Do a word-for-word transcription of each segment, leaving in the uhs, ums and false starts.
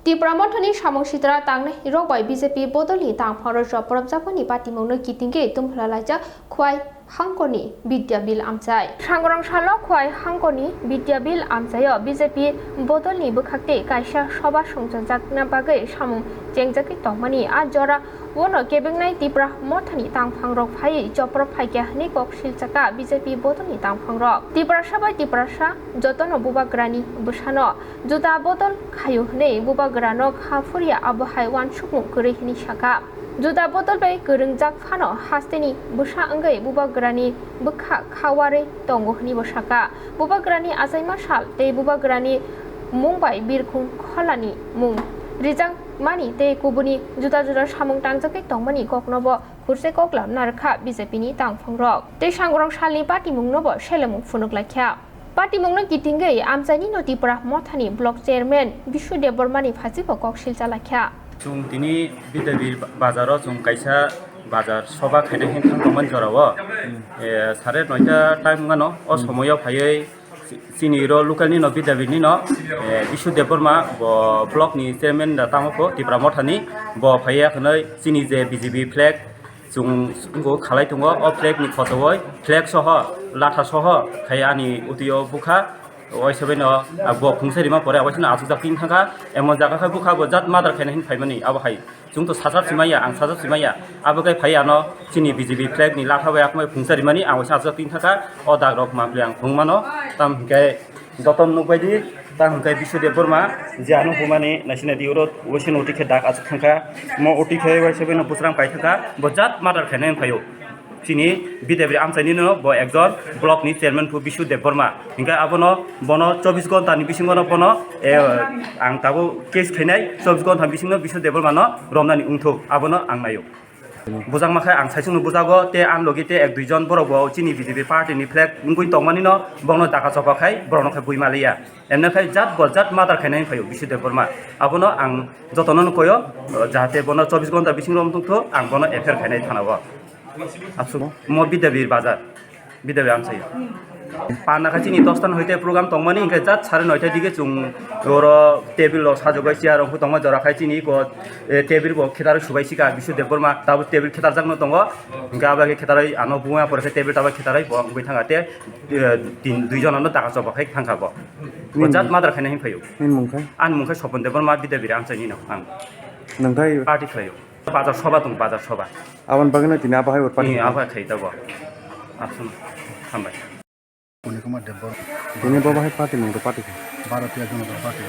Tipra Mothani samung sitra tangnai rok bai B J P bodolni tangphang rok joprobjakmani patimungno kitingwi tumphla laijak Khwai Hangkoni Bidya Bill amchai. Sangrong salo Khwai Hangkoni Bidya Bill amchaio B J P bodolni bwkhak tei kaisa soba songchajakna bagwi samung chengjagwi tongmani a jora bono kebengnai Tipra Mothani tangphang rok phaiwi joprop phaikha hwnwi kok silchaka B J P bodolni tangphang rok. Tiprasa bai Tiprasa jotono bubagrani bwsano juda bodol khaio hwnwi bubagrano kha phurya abo hai uansukmung kwrwi hwnwi saka. Juda bodol bai kwrwngjak phano hasteni bwsa wngwi bubagrani bwkha kha warwi tongo hwnwi bo saka. Bubagrani achaima sal tei bubagrani mung bai birkhung kholani mung rijak mani tei kubuni juda juda samung tangjagwi tongmani kokno bo khurse koklam narwkha B J P ni tangphang rok. Tei sangrong salni patimungno bo selemung phunuk laikha. Patimungno kitingwi amchaini no Tipra Mothani block chairman Bishu Debbarmani phachi bo kok silcha laikha. Chwng tini Bidabir bazaro chwng kaisa bazar soba khaina hwn thang tongmani jorao, eh, sare noita time wngano o somoyo phaiwi chini ro local ni no Bidabir ni no, eh, Bishu Debbarma bo block ni chairman da tamo ko Tipra Mothani bo phaiya khwnwi chini je B J P flag chwng wngkuk khalai tongo, o flag ni khosowoi flag soho latha soho khai ani utio bukha, waisa bai no bo khungsa rima pore waisa no achukjak tin thangkha, emon jaga khai bukha bo jat murder khaina hin phaimani abo hai chwng to sajak simaya, ang sajak simaya, abo khai phai ano chini B J P flag ni latha bai akhmai khungsa rimani ang waisa achukjak tin thangkha, o dag rok mapli ang khung mano, tam hinkhe Joto nukbaidi, ta hwnkhe Bisudeb Borma, je ano humani naisina di oro waisa no oti khe dak achuk thangkha, mo oti khe waisa bai no bwswrang kai thangkha, bo jat murder khainai wngkhaio. Chini Bidebri amchaini no bo ekjon block ni chairman phu Bisudeb Borma. Hinkhe abono bono chobbish ghonta ni bisingo no bono, eh, ang tabuk case khainai, chobbish ghonta bisingo Bisudeb Borma no romnani wngthok, abono ang naio. Bujakma khe ang saichung no bujago, tei ang logi tei ek dui jon borok bo chini B J P party ni flag wngwi tongmani no bono daka chopa khai borok no khai bui maliya. Emne khai jat bo jat murder khainai wngkhaio Bisudeb Borma. Abono ang jotono no koyo, jahate bono chobbish ghonta bisingo wngtongtho, ang bono F I R khainai thana o. Aswk mo Bidabir bazar. Bidai bai amsai. Panna kha chini dosta no hoite program tongmani, hinkhe jat sare noita dige chwng oro table rok sajagwi chair rok tongma jora khai chini iko, eh, table bo khetarwi subai sika Bisudeb Borma, tabuk table khetarjak no tongo. Hinkhe abo khe khetarwi ano buma pore khe table tabuk khetarwi bo wngwi thangkha te, eh, tin dui jona no daka choba khai thangkha bo. Bo jat murder khaina hin phaio. Nini mung khe? Ani mung khe Sopon Debbarma, Bidai Bira amsai ni no ang. Nwng khe? Party khlaio. Bazar soba tong, bazar soba. Aboni bagwi no tini abo hai ur party. Ni abo khai tongo. Aswk, hambai. Puni Kumar Debbarma. Tini bo bahai party mung do party khe. Bharatiya Janata Party.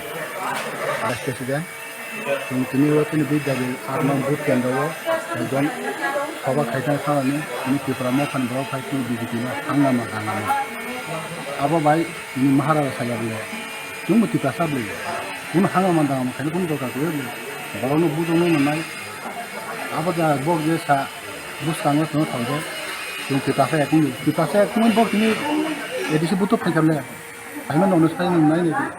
Vice President. Tini, tini o tini Bidya Bill aat nong booth kendro o ekjon soba khaitang salani tini Tipra Motha ni borok phai tini B J P no hangama dangama. Abo bai tini Maharaja saya bole. Chwngbo Tiprasa bole. Kunu hangama dangama khaina kunu dorkar kwrwi bole. Borokno bujokno nwngnai. Abo da bok je sa bwskango chwngno thangkhe chwng Tiprasa yakung di. Tiprasa yakung bok tini A D C buthuk phaikha le. Phaima nono sai nang nai nai.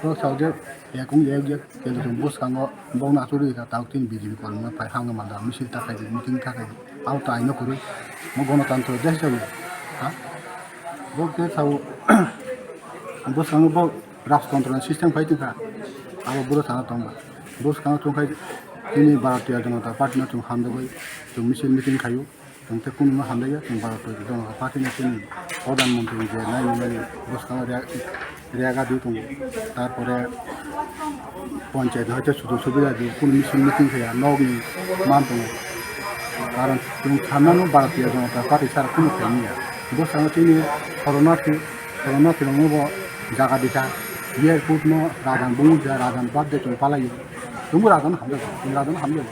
Bok sao je yakung je je kelo chwng bwskango bokno achugwi kha tabuk tini B J P kolomno phai hangno manda misil ta khai di, meeting ta khai di. Abo ta aino kwrwi. Mo gonotantro desh jawi. Ha? Bok je sao bwskango bok Rajtantro ni system khai tongkha, abo bwrwi sana tongba. Bwskango tongkhai chini Bharatiya Janata Party no chwng hamjagwi chwng misil meeting khaio, chwng tei kunu no hamjakya, chwng Bharatiya Janata Party no chini Pradhan Mantri je naini mani bwskango rega di tongo, tarpore Panchayat ni hoite sujuk subida di kunu misil meeting khaiya, nokni man tongo. Karon chwng sanmano Bharatiya Janata Party sara kunu khaimya. Bwskango chini Sharanarthi Khoroknw khoroknw bo jaga dikha, airport no rajan bumung ja rajan bad de chwng palai o. Chwngbo rajan hamjak, chwng rajan hamjak,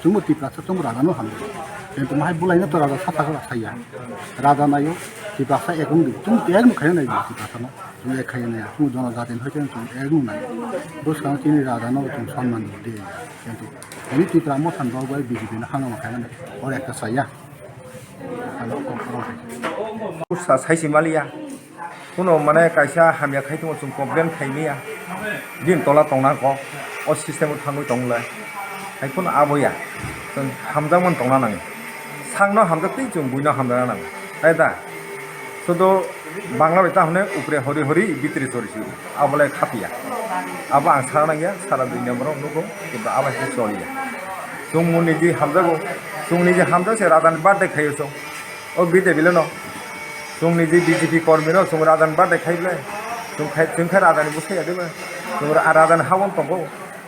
chwngbo Tiprasa chwngbo rajan no hamjak. Kintu mahai bwlai no to raja saka saya. Raja naio, Tiprasa ekung di, chwng ek no khaina nai Tiprasa no, chwng ek khaina nai, chwng jono jati no chwng ek no nai. Bwskango chini raja no chwng sonman di, kintu ini Tipra Motha ni bagwi B J P no hangama khaina nai, or ekta saya. Sa saisi maliya. Kuno mane kaisa hamya khai tongo, chwng complain khai maya. Bini tola tongna kok o system o thangwi tongla. Hai kuno aboya. Chwng hamjakmani tongna nango. Sakno hamjak twi chwng buino hamjakna nango. Hai da? Sudu Bangla bai ta hwnwi upre hori hori, bhitre chori chori. Abolai khapiya. Abo ang sana nangya, sara dui number o nugo, kintu abo hai khe choliya. Chwng muni di hamjago, chwngni je hamjak se raja ni birthday khaio chwng. O birthday belai no chwngni je B J P kormi no chwng raja ni birthday khai belai. Chwng khai, chwng khai raja ni bwsai ya de ba. Chwng ra-, raja ni habon tongo.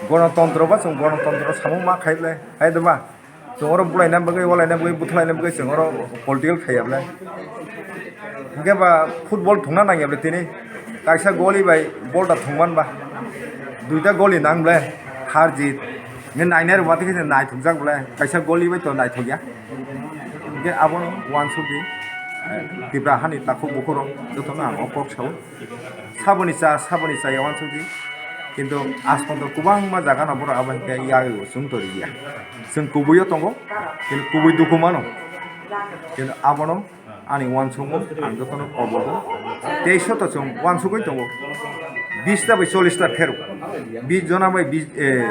Gonotontro ba chwng gonotontro samung ma khai belai. Hai de ba. Chwng oro bulaina bagwi, walaina bagwi, buthlaina bagwi chwng oro political khaiya bwle. Hwnkhe ba football thungna nangya bwle tini. Kaisa goli bai ball da thungman ba. Duita goli nang bwle. Har jit. Nge nainai rwma tei khe naithokjak bwle. Kaisa goli bai to naithokya. Hwnkhe abono uansukdi. Tipra hani takhuk bukhurok jotono ang o kok sao. Saboni cha, saboni cha ya uansukdi. Kintu aswk kwbangma jaga no borok abo hai khe yago chwng tori ya. Chwng kubui o tongo, kintu kubui dukhu mano. Kintu abono ani uansukmung ang jotono kobogo. Tei soto chwng uansugwi tongo. Bish ta bai chollish ta pheruk. Bish jona bai bish, eh,